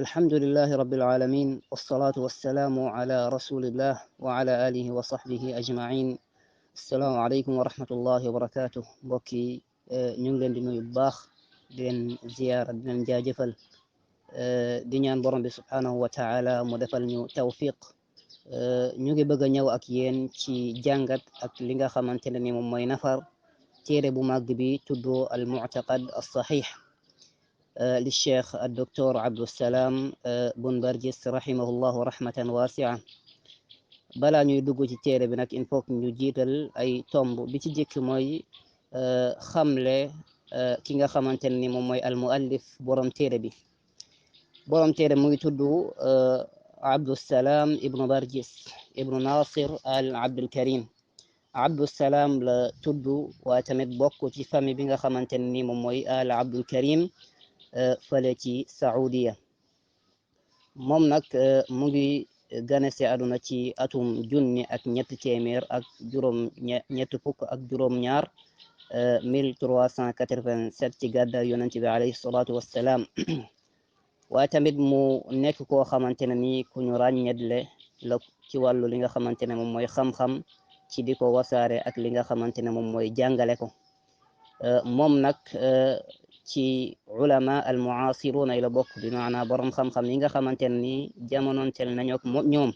الحمد لله رب العالمين والصلاة والسلام على رسول الله وعلى آله وصحبه أجمعين. السلام عليكم ورحمة الله وبركاته. بوكي نيونغ دي نوي باخ دين زيارة دين جاجفل di ñaan borom bi subhanahu wa taala mu defal ñu tawfiq ñu ngi bëgg a ñëw ak yéen ci jàngat ak li nga xamante ne ni moom mooy nafar téere bu màgg bi tudd al mu'taqad as sahih للشيخ الدكتور عبد السلام بن برجس رحمه الله رحمة واسعة. balaa ñuy dugg ci téere bi nag il faut que ñu jiital ay tomb bi ci jëkk mooy xamle ki nga xamante ne ni moom mooy al muallif borom téere bi. borom téere mu ngi tudd Abdussalam ibnu Barjis ibnu Nasir al Abdulkarim. Abdussalam la tudd waaye tamit bokk ci famille bi nga xamante ne ni moom mooy al Abdulkarim fële ci Saudiya. moom nag mu ngi ganese àdduna ci atum junni ak ñetti téeméer ak juróom ñetti fukk ak juróom ñaar 1387 ci gàddaay yonent bi alayhi salaatu wassalaam. waaye tamit mu nekk koo xamante ne ni ku ñu ràññetle la ci wàllu li nga xamante ne moom mooy xam-xam ci di ko wasaare ak li nga xamante ne moom mooy jàngale ko. moom nag ci ulama al muasiruna la bokk bi maanaa borom xam-xam yi nga xamante ne ni jamonoonteel nañu ak ñoom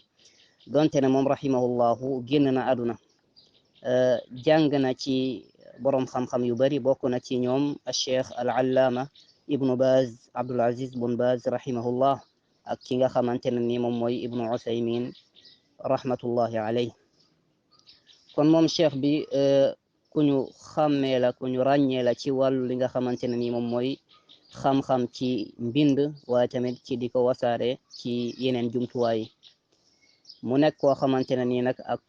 donte ne moom rahimahullahu génn na àdduna. jàng na ci borom xam-xam yu bari bokk na ci ñoom al cheikh al allaama ibnu Baz Abdul Aziz bun Baz rahimahullah ak ki nga xamante ne ni moom mooy ibnu Usaymin rahmatullahi alayhi. kon moom cheikh bi ku ñu xàmmee la ku ñu ràññee la ci wàllu li nga xamante ne ni moom mooy xam-xam ci mbind waaye tamit ci di ko wasaare ci yeneen jumtuwaay. mu nekk koo xamante ne nii nag ak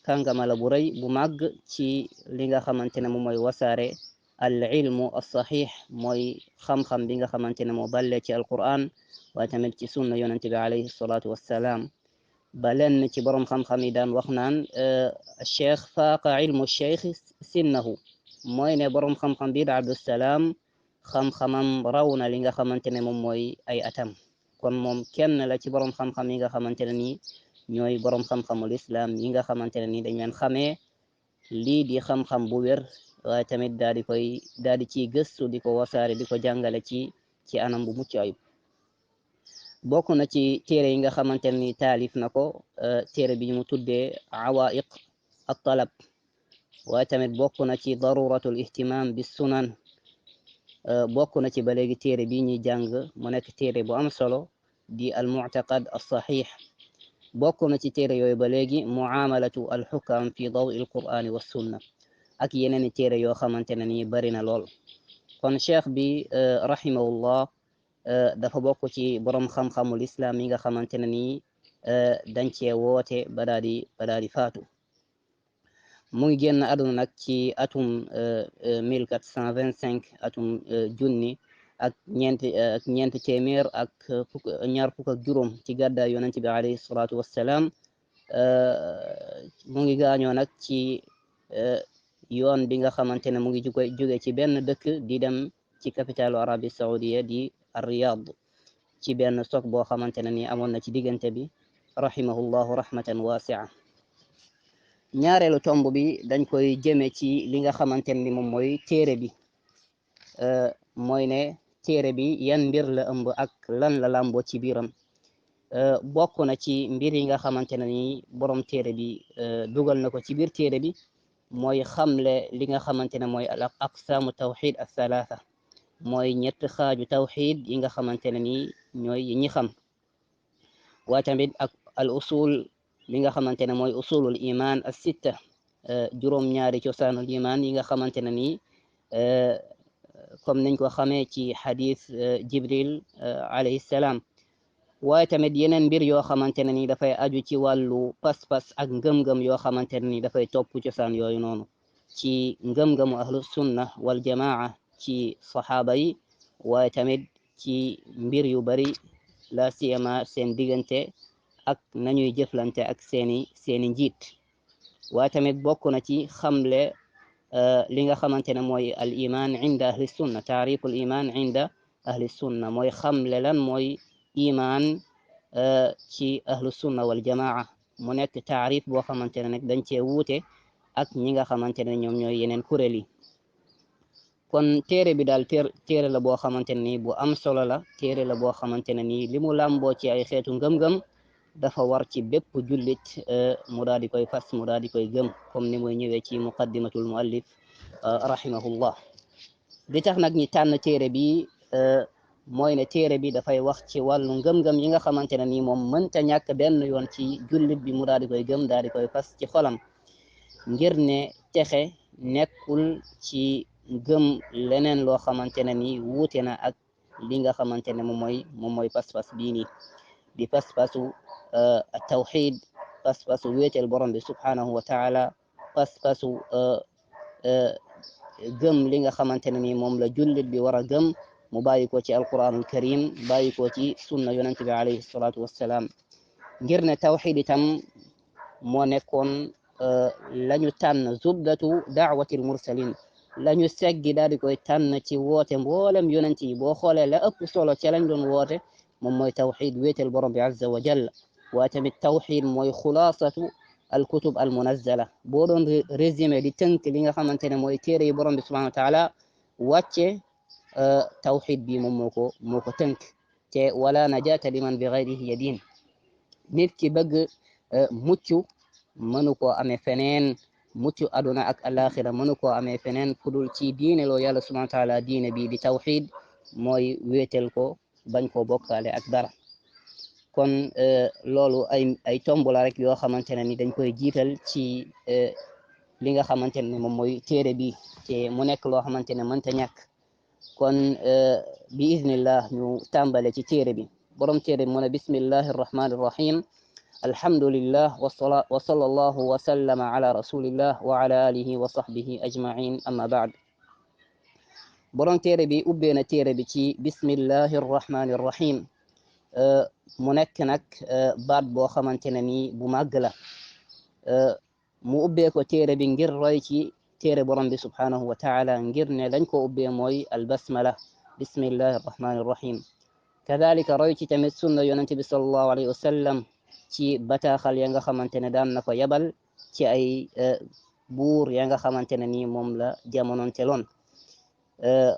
kàngama la bu rëy bu màgg ci li nga xamante ne moom mooy wasaare al ilmu as sahih mooy xam-xam bi nga xamante ne moo balle ci alquran waaye tamit ci sunna yonente bi alayhi salatu wassalaam. ba lenn ci borom xam-xam yi daan wax naan cheikh faaqa ilmu cheikh sinnahu mooy ne borom xam-xam bi da Abdusalaam xam-xamam raw na li nga xamante ne moom mooy ay atam. kon moom kenn la ci borom xam-xam yi nga xamante ne nii ñooy borom xam-xamul islam yi nga xamante ne nii dañ leen xamee lii di xam-xam bu wér waaye tamit daal di ciy gëstu di ko wasaare di ko jàngale ci anam bu mucc ayib. bokk na ci téere yi nga xamante ne ni taalif na ko téere bi mu tuddee awaiq at talab waaye tamit bokk na ci daruratul ihtimam bis sunan. bokk na ci ba léegi téere bi ñuy jàng mu nekk téere bu am solo di al mu'taqad as sahih. bokk na ci téere yooyu ba léegi muamalatu al xukam fi dawi al qur'ani was sunna ak yeneen téere yoo xamante ne ni bari na lool. kon cheikh bi rahimahullah dafa bokk ci borom xam-xamul islam yi nga xamante ne ni dañ cee woote ba daal di faatu. mu ngi génn àdduna nag ci atum 1425 atum junni ak ñeenti téeméer ak ñaar fukk ak juróom ci gàddaay yonent bi alayhi salaatu wassalaam. mu ngi gaañoo nag ci yoon bi nga xamante ne mu ngi jóge ci benn dëkk di dem ci capitalu Arabie Saoudia di Riyad ci benn soog boo xamante ne ni amoon na ci diggante bi rahimahullahu rahmatan wasia. ñaareelu tomb bi dañ koy jëme ci li nga xamante ne ni moom mooy téere bi mooy ne téere bi yan mbir la ëmb ak lan la làmboo ci biiram. bokk na ci mbir yi nga xamante ne ni borom téere bi dugal na ko ci biir téere bi mooy xamle li nga xamante ne mooy al aqsaamu tawxid al thalatha mooy ñett xaaju tawxid yi nga xamante ne ni ñooy ñi xam. waaye tamit ak al usul li nga xamante ne mooy usulul iman as sitta juróom ñaari cosaanul iman yi nga xamante ne ni comme niñ ko xamee ci xadis jibril alayhi salaam. waaye tamit yeneen mbir yoo xamante ne ni dafay aju ci wàllu pas-pas ak ngëm-ngëm yoo xamante ne ni dafay topp cosaan yooyu noonu ci ngëm-ngëmu ahlu sunna wal jamaa ci saxaaba yi waaye tamit ci mbir yu bari la siyama seen diggante ak nañuy jëflante ak seeni njiit. waaye tamit bokk na ci xamle li nga xamante ne mooy al iman inda ahli sunna taariful iman inda ahli sunna mooy xamle lan mooy iman ci ahlu sunna wal jamaa mu nekk taarif boo xamante ne nag dañ cee wuute ak ñi nga xamante ne ñoom ñooy yeneen kuréel yi kon téere bi daal téere la boo xamante ne nii bu am solo la téere la boo xamante ne nii li mu làmboo ci ay xeetu ngëm-ngëm dafa war ci bépp jullit mu daal di koy fas mu daal di koy gëm comme ni muy ñëwee ci muqaddimatul muallif rahimahullah li tax nag ñi tànn téere bi mooy ne téere bi dafay wax ci wàllu ngëm-ngëm yi nga xamante ne nii moom mënta ñàkk benn yoon ci jullit bi mu daal di koy gëm daal di koy fas ci xolam ngir ne texe nekkul ci gëm leneen loo xamante ne nii wuute na ak li nga xamante ne moom mooy pas-pas bii nii di pas-pasu tawxid pas-pasu wéetel borom bi subhanahu wa taala pas-pasu gëm li nga xamante ne nii moom la jullit bi war a gëm mu bàyyi ko ci alquranul karim bàyyi ko ci sunna yonente bi alayhi salatu wassalaam ngir ne tawxid itam moo nekkoon lañu tànn zubdatu daawatil mursalin lañu seggi daal di koy tànn ci woote mboolem yonent yi boo xoolee la ëpp solo ca lañ doon woote moom mooy tawxid wéetal borom bi azza wa jalla waaye tamit tawxid mooy xulaasatu alkutub almunazzala boo doon résumé di tënk li nga xamante ne mooy téere yi borom bi subhanahu wa taala wàcce tawxid bi moom moo ko tënk te wala najata liman bi gayrihi yadin nit ki bëgg mucc mënu koo amee feneen mucc aduna ak alaxira mënu koo amee feneen fudul ci diine loo yàlla subhanahu wa taala diine bi di tawxid mooy wéetal ko bañ koo bokkaale ak dara kon loolu ay tomb la rek yoo xamante ne ni dañ koy jiital ci li nga xamante ne moom mooy téere bi te mu nekk loo xamante ne mënta ñàkk kon bi iznillah ñu tàmbale ci téere bi borom téere bi mu ne bismillahi arrahmani arrahim alhamdulillah wa sallallahu wa sallama ala rasulillah wa ala alihi wa sahbihi ajmain amma baad borom téere bi ubbee na téere bi ci bismillahi arrahmani arrahim mu nekk nag baat boo xamante ne nii bu màgg la mu ubbee ko téere bi ngir roy ci téere borom bi subhanahu wa taala ngir ne lañ ko ubbee mooy albasmala bismillahi arrahmani arrahim kadalika roy ci tamit sunna yonente bi sallallahu alayhi wa sallam ci bataaxal ya nga xamante ne daan na ko yabal ci ay buur ya nga xamante ne nii moom la jamononteloon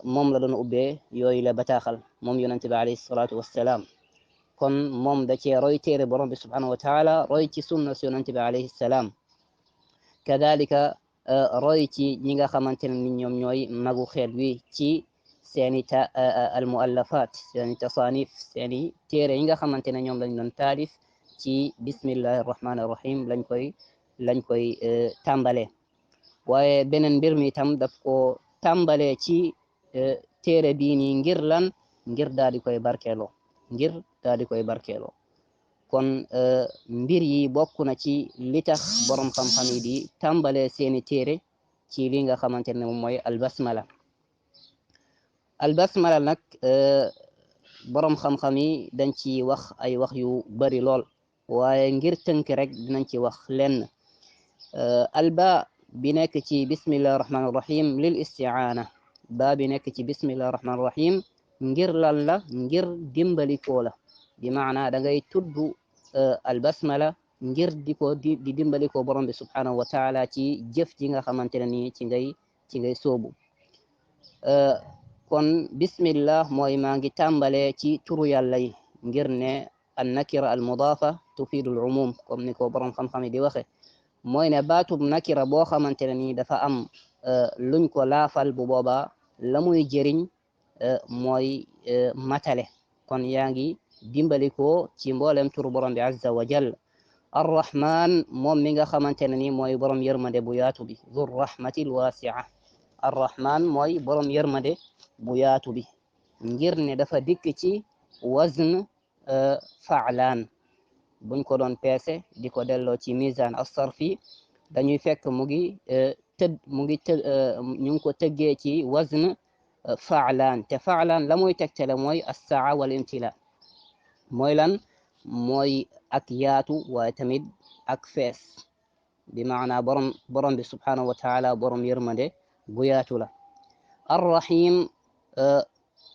moom la doon ubbee yooyu la bataaxal moom yonente bi alayhi salatu wassalaam kon moom da cee roy téere borom bi subhanahu wa taala roy ci sunna si yonente bi alayhi salaam kadalika roy ci ñi nga xamante ne ni ñoom ñooy magu xeet wi ci seeni almuallafat seeni tasanif seeni téere yi nga xamante ne ñoom lañ doon taalif ci bismillahi arrahmani arrahim lañ koy tàmbale waaye beneen mbir mi itam daf ko tàmbale ci téere bii nii ngir lan ngir daal di koy barkeeloo kon mbir yi bokk na ci li tax borom xam-xam yi di tàmbale seeni téere ci li nga xamante ne moom mooy albasmala nag borom xam-xam yi dañ ci wax ay wax yu bari lool waaye ngir tënk rek dinañ ci wax lenn alba bi nekk ci bismillahi rahmani rahim lil istiaana ba bi nekk ci bismillahi rahmani rahim ngir lan la ngir dimbalikoo la bi maana da ngay tudd albasmala ngir di dimbalikoo borom bi subhanahu wa taala ci jëf ji nga xamante ne nii ci ngay soobu kon bismillah mooy maa ngi tàmbale ci turu yàlla yi ngir ne an nakira al mudafa tufidu al umum comme ni ko borom xam-xam yi di waxe mooy ne baatub nakira boo xamante ne nii dafa am luñ ko laafal bu boobaa la muy jëriñ mooy matale kon yaa ngi dimbalikoo ci mboolem turu borom bi azza wa jal arrahman moom mi nga xamante ne nii mooy borom yërmande bu yaatu bi zu rahmatil wasia arrahman mooy borom yërmande bu yaatu bi ngir ne dafa dikk ci wazn faalaan buñ ko doon peese di ko delloo ci mizan as-sarfi dañuy fekk mu ngi ko tëggee ci wazn faalaan te faalaan la muy tegtale mooy as-saa wal imtila mooy lan mooy ak yaatu waaye tamit ak fees bi maana borom bi subhanahu wa taala borom yërmande bu yaatu la arrahim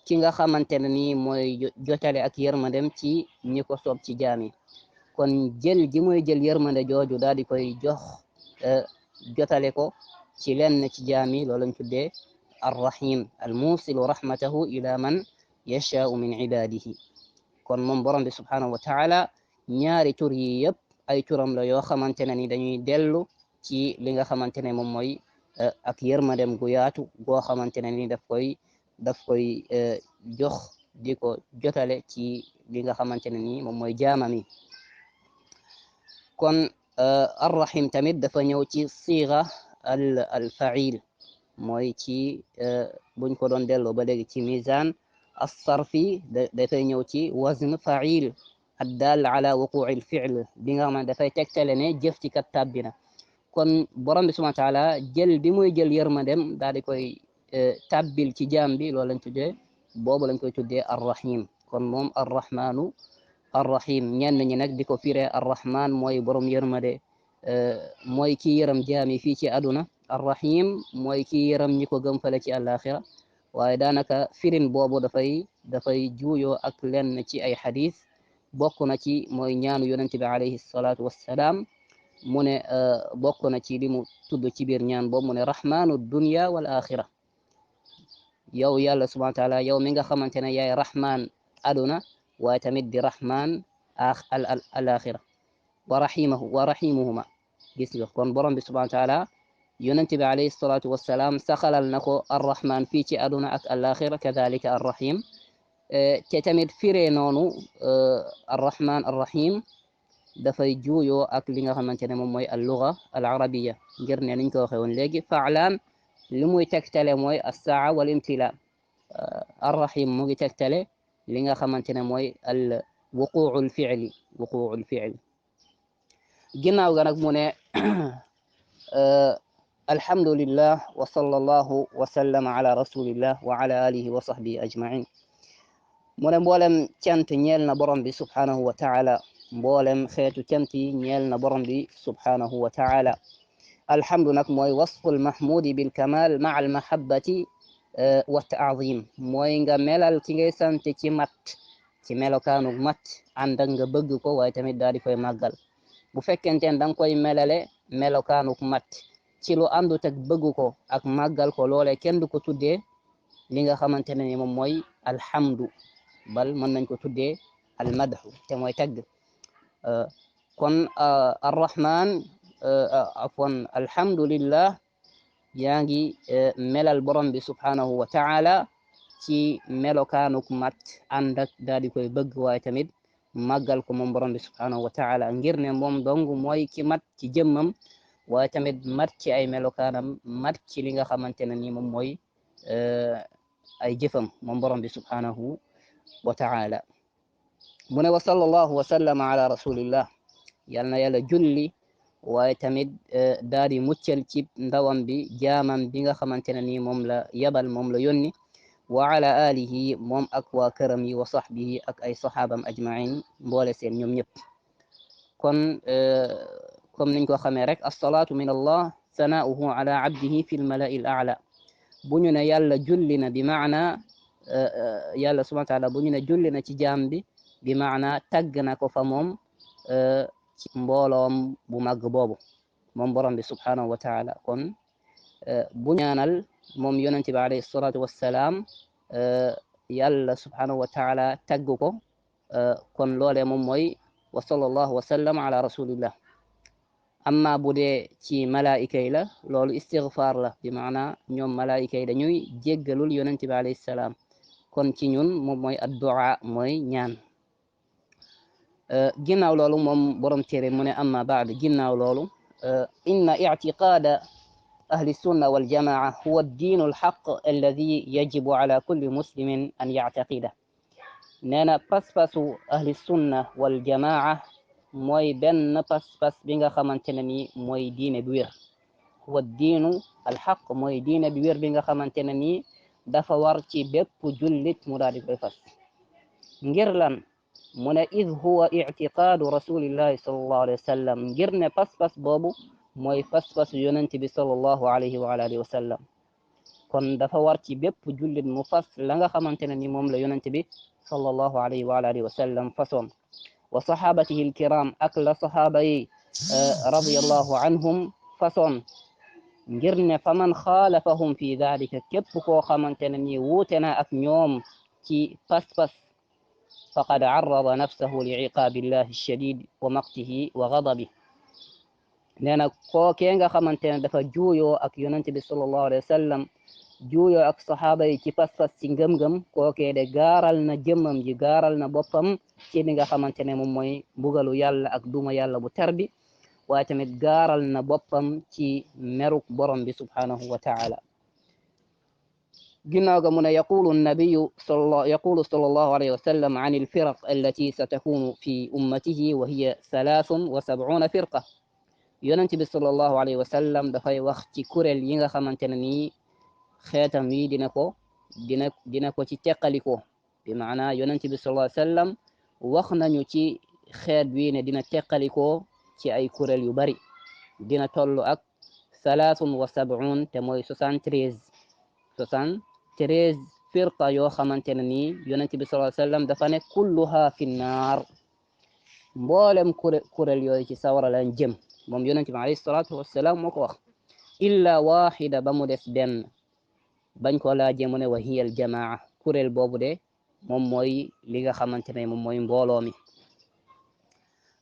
ki nga xamante ne nii mooy jotale ak yërmandem ci ñi ko soob ci jaami kon jël gi muy jël yërmande jooju daal di koy jox jotale ko ci lenn ci jaami loolu lañ tuddee arrahim almusilu rahmatahu ila man yashaau min ibadihi kon moom borom bi subhanahu wa taala ñaari tur yi yëpp ay turam la yoo xamante ne ni dañuy dellu ci li nga xamante ne moom mooy ak yërmandem gu yaatu goo xamante ne ni daf koy jox di ko jotale ci li nga xamante ne ni moom mooy jaamami kon arrahim tamit dafa ñëw ci siga al fail mooy ci buñ ko doon delloo ba léegi ci mizan as-sarfi dafay ñëw ci wazn fail addal ala wuqu'i al-fi'l bi nga xam ne dafay tegtale ne jëf ci kat tàbbina kon borom bi subhanahu wa taala jël bi muy jël yërmandem daal di koy tàbbil ci jaam bi loolu lañ tuddee boobu lañ koy tuddee arrahim kon moom arrahmanu arrahim ñenn ñi nag di ko firee arrahman mooy borom yërmande mooy ki yërëm jaam yi fii ci àdduna arrahim mooy ki yërëm ñi ko gëm fale ci àllaaxira waaye daanaka firin boobu dafay juuyoo ak lenn ci ay xadis bokk na ci mooy ñaanu yonente bi alayhi salaatu wassalaam mu ne bokk na ci li mu tudd ci biir ñaan boobu mu ne rahmanu dunya wal axira yow yàlla subhanahu wa taala yow mi nga xamante ne yaay rahman aduna waaye tamit di rahman al axira wa rahimuhuma gis nga kon borom bi subhanahu wa taala yonente bi alayhi salaatu wassalaam saxalal na ko arrahman fii ci aduna ak al axira kadalika arrahim te tamit firee noonu arrahman arrahim dafay juuyoo ak li nga xamante ne moom mooy al lugha al arabiya ngir ne niñ ko waxee woon léegi faalaan li muy tegtale mooy assaa wal imtila arrahim mu ngi tegtale li nga xamante ne mooy al wuquul fi'li ginnaaw ga nag mu ne alhamdulillah wa sallallahu wa sallama ala rasulillah wa ala alihi wa sahbihi ajmain mu ne mboolem cant ñeel na borom bi subhanahu wa taala mboolem xeetu cant yi ñeel na borom bi subhanahu wa taala alhamdu nag mooy wasful mahmudi bil kamal maa al mahabbati wa taazim mooy nga melal ki ngay sant ci mat ci melokaanu mat ànd ak nga bëgg ko waaye tamit daal di koy màggal bu fekkente ne da nga koy melale melokaanu mat ci lu àndut ak bëgg ko ak màggal ko loole kenn du ko tuddee li nga xamante ne ni moom mooy alhamdu bal mën nañ ko tuddee almadhu te mooy tagg kon arrahman afwan alhamdulillah yaa ngi melal borom bi subhanahu wa taala ci melokaanuk mat ànd ak daal di koy bëgg waaye tamit màggal ko moom borom bi subhanahu wa taala ngir ne moom dong mooy ki mat ci jëmmam waaye tamit mat ci ay melokaanam mat ci li nga xamante ne ni moom mooy ay jëfam moom borom bi subhanahu wa taala mu ne wa sallallahu wa sallama ala rasulillah yal na yàlla julli waaye tamit daal di muccal ci ndawam bi jaamam bi nga xamante ne ni moom la yabal moom la yónni wa ala alihi moom ak waa këram yi wa sahbihi ak ay saxaabam ajmain mboole seen ñoom ñëpp kon comme niñ ko xamee rek assalaatu min allah sanauhu ala abdihi fi lmalai l aala bu ñu ne yàlla julli na bi maana yàlla subhana taala bu ñu ne julli na ci jaam bi bi maana tagg na ko fa moom ci mbooloom bu màgg boobu moom borom bi subhanahu wa taala kon bu ñaanal moom yonente bi alayhi salatu wassalaam yàlla subhanahu wa taala tagg ko kon loole moom mooy wa sallallahu wa sallam ala rasulillah amma bu dee ci malaayika yi la loolu istighfar la bi maana ñoom malaayika yi dañuy jéggalul yonente bi alayhi salaam kon ci ñun moom mooy addu'a mooy ñaan ginnaaw loolu moom borom téere mu ne amma baad ginnaaw loolu inna i'tiqaada ahli sunna wal jamaa huwa ad-diinu al-haqq alladi yajibu ala kulli muslimin an ya'taqida nee na pas-pasu ahli sunna wal jamaa mooy benn pas-pas bi nga xamante ne ni mooy diine bi wér huwa ad-diinu al-haqq mooy diine bi wér bi nga xamante ne ni dafa war ci bépp jullit mu daal di koy fas ngir lan mu ne id huwa ictiqaadu rasulillahi sallallahu alayhi wa sallam ngir ne pas-pas boobu mooy pas-pasu yonent bi sallallahu alayhi wa alihi wa sallam kon dafa war ci bépp jullit mu fas la nga xamante ne ni moom la yonent bi sallallahu alayhi wa alihi wa sallam façon wa sahabatihi alkiram ak la sahaaba yi radiyallahu anhum façon ngir ne fa man xaalafahum fi dalika képp koo xamante ne ni wuute na ak ñoom ci pas-pas faqad arrada nafsahu li iqaabillahi alshadid wa maqtihi wa ghadabi nee na kookee nga xamante ne dafa juuyoo ak yonent bi sallallahu alayhi wa sallam juuyoo ak saxaaba yi ci pas-pas ci ngëm-ngëm kookee de gaaral na jëmmam ji gaaral na boppam ci li nga xamante ne moom mooy mbugalu yàlla ak duma yàlla bu tar bi waaye tamit gaaral na boppam ci meruk borom bi subhanahu wa taala ginnaaw ga mu ne yaqulu sallallahu alayhi wa sallam an alfiraq allati satakunu fi ummatihi wa hiya 73 firqa yonent bi sallallahu alayhi wa sallam dafay wax ci kuréel yi nga xamante ne nii xeetam yi dina ko ci teqalikoo bi maana yonent bi sallallahu alayhi wa sallam wax nañu ci xeet wi ne dina teqalikoo ci ay kuréel yu bari dina tollu ak 73 te mooy 73 firqa yoo xamante ne nii yonent bi sallallahu alayhi wa sallam dafa ne kulluha fi nnaar mboolem kuréel yooyu ci sawara lañ jëm moom yonent bi alayhi salaatu wassalaam moo ko wax illa waxida ba mu des benn bañ ko laajee mu ne wa hiya aljamaa kuréel boobu de moom mooy li nga xamante ne moom mooy mbooloo mi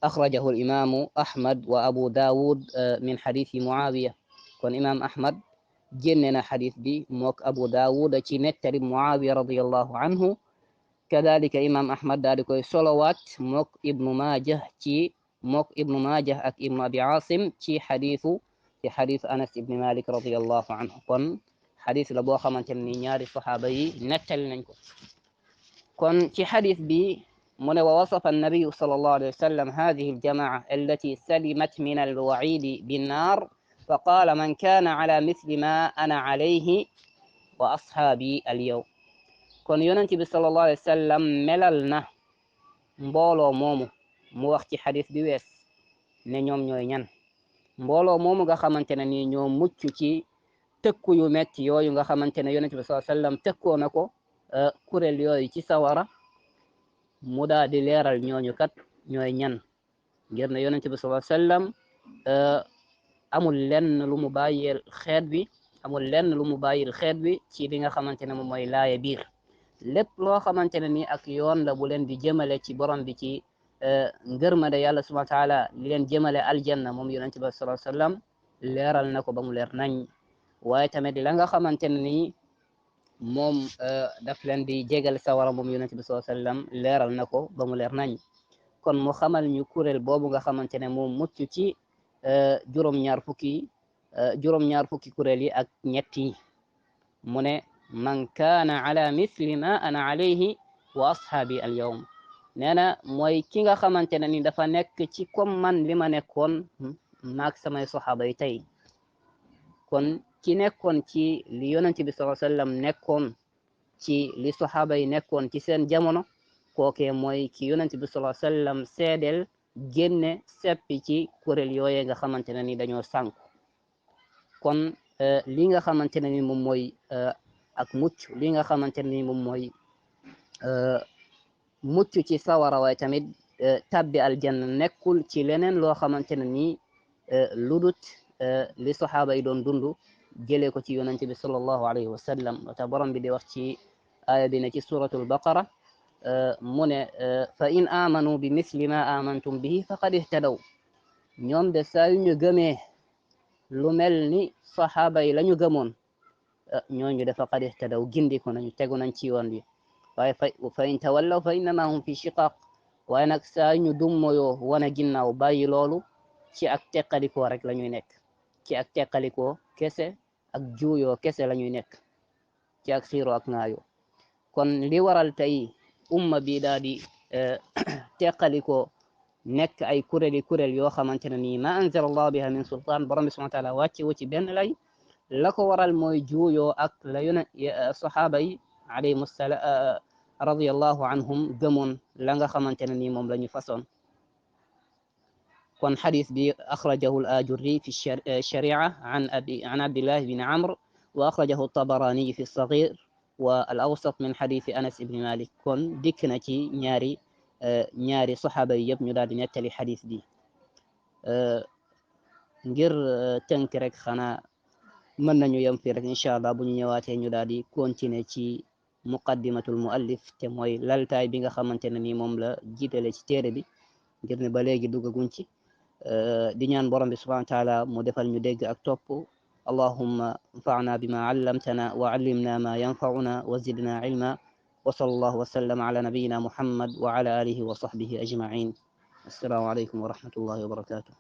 axrajahu alimamu ahmad wa abu daawud min xadiisi muawiya kon imam ahmad génne na xadis bi mook abu daawud ci nettali muawiya radiyallahu anhu kadalika imam ahmad daal di koy solowaat mook ibnu maajah ak ibnu abi asim ci xadisu anas ibni malik radiyallahu anhu kon xadis la boo xamante ne ni ñaari saxaaba yi nettali nañ ko kon ci xadis bi mu ne wa wasafa annabiyu sallallahu alayhi wa sallam hadihi aljamaa allati salimat min alwaidi binnar fa qaala man kaana ala misli ma ana alayhi wa ashaabi alyawm kon yonent bi sallallahu alayhi wa sallam melal na mbooloo moomu mu wax ci xadis bi wees ne ñoom ñooy ñan mbooloo moomu nga xamante ne ni ñoo mucc ci tëkku yu metti yooyu nga xamante ne yonent bi sallallahu alayhi wa sallam tëkkoo na ko kuréel yooyu ci sawara mu daal di leeral ñooñu kat ñooy ñan ngir ne yonent bi sallallahu alayhi wa sallam amul lenn lu mu bàyyil xeet bi ci li nga xamante ne moom mooy laaya biir lépp loo xamante ne ni ak yoon la bu leen di jëmale ci borom bi ci ngërmande yàlla subhanahu wa taala li leen jëmale aljanna moom yonent bi sallallahu alayhi wa sallam leeral na ko ba mu leer nañ waaye tamit la nga xamante ne ni moom daf leen di jégal sawara moom yonent bi sallallahu alayhi wa sallam leeral na ko ba mu leer nañ kon mu xamal ñu kuréel boobu nga xamante ne moom mucc ci juróom-ñaar fukki kuréel yi ak ñett yi mu ne man kaana ala misli ma ana alayhi wa ashaabi al yawm nee na mooy ki nga xamante ne ni dafa nekk ci comme man li ma nekkoon maak samay saxaaba yi tey kon ki nekkoon ci li yonent bi sallallahu alayhi wa sallam nekkoon ci li saxaaba yi nekkoon ci seen jamono kookee mooy ki yonent bi sallallahu alayhi wa sallam seedeel génne seppi ci kuréel yooye nga xamante ne ni dañoo sànku kon li nga xamante ne ni moom mooy ak mucc li nga xamante ne ni moom mooy mucc ci sawara waaye tamit tabbi aljanna nekkul ci leneen loo xamante ne ni ludut li saxaaba yi doon dundu jëlee ko ci yonente bi sallallahu alayhi wa sallam wata borom bi di wax ci aaya bi ne ci suratul baqara mu ne fa in amanu bi misli ma amantum bihi faqad ihtadaw ñoom de saa yu ñu gëmee lu mel ni saxaaba yi la ñu gëmoon ñooñu de faqad ihtadaw gindi ko nañu tegu nañ ci yoon bi waaye fa in tawallaw fa innama hum fi shiqaq waaye nag saa yu ñu dummoyoo wana ginnaaw bàyyi loolu ci ak teqalikoo rek la ñuy nekk ci ak teqalikoo kese ak juuyoo kese la ñuy nekk ci ak xiiro ak ŋaayoo kon li waral tey umma bi daal di teqalikoo nekk ay kuréel yoo xamante ne nii ma anzala allah biha min sultaan borom bi subhanahu wa taala wàcce wu ci benn lay la ko waral mooy juuyoo ak la yona saxaaba yi alayhim salaam radiyallahu anhum gëmoon la nga xamante ne nii moom la ñu façon kon xadis bi axrajahu al ajurri fi sharia an abdillah bin amr وأخرجه الطبراني في الصغير والأوسط من حديث أنس بن مالك كون ديكنتي ñaari saxaaba yi yëpp ñu daal di nettali xadis bi ngir tënk rek xanaa mën nañu yem fii rek incha allah bu ñu ñëwaatee ñu daal di continuer ci muqaddimatul muallif te mooy laltaay bi nga xamante ne ni moom la jiitale ci téere bi ngir ne ba léegi duggaguñ ci di ñaan borom bi subhanahu wa taala mu defal ñu dégg ak topp allahumma anfa'na bima allamtana wa allimna ma yanfa'una wa zidna ilma wa sallallahu wa sallam ala nabiyyina muhammad wa ala alihi wa sahbihi ajma'in. Assalamu alaikum wa rahmatullahi wa barakatuh.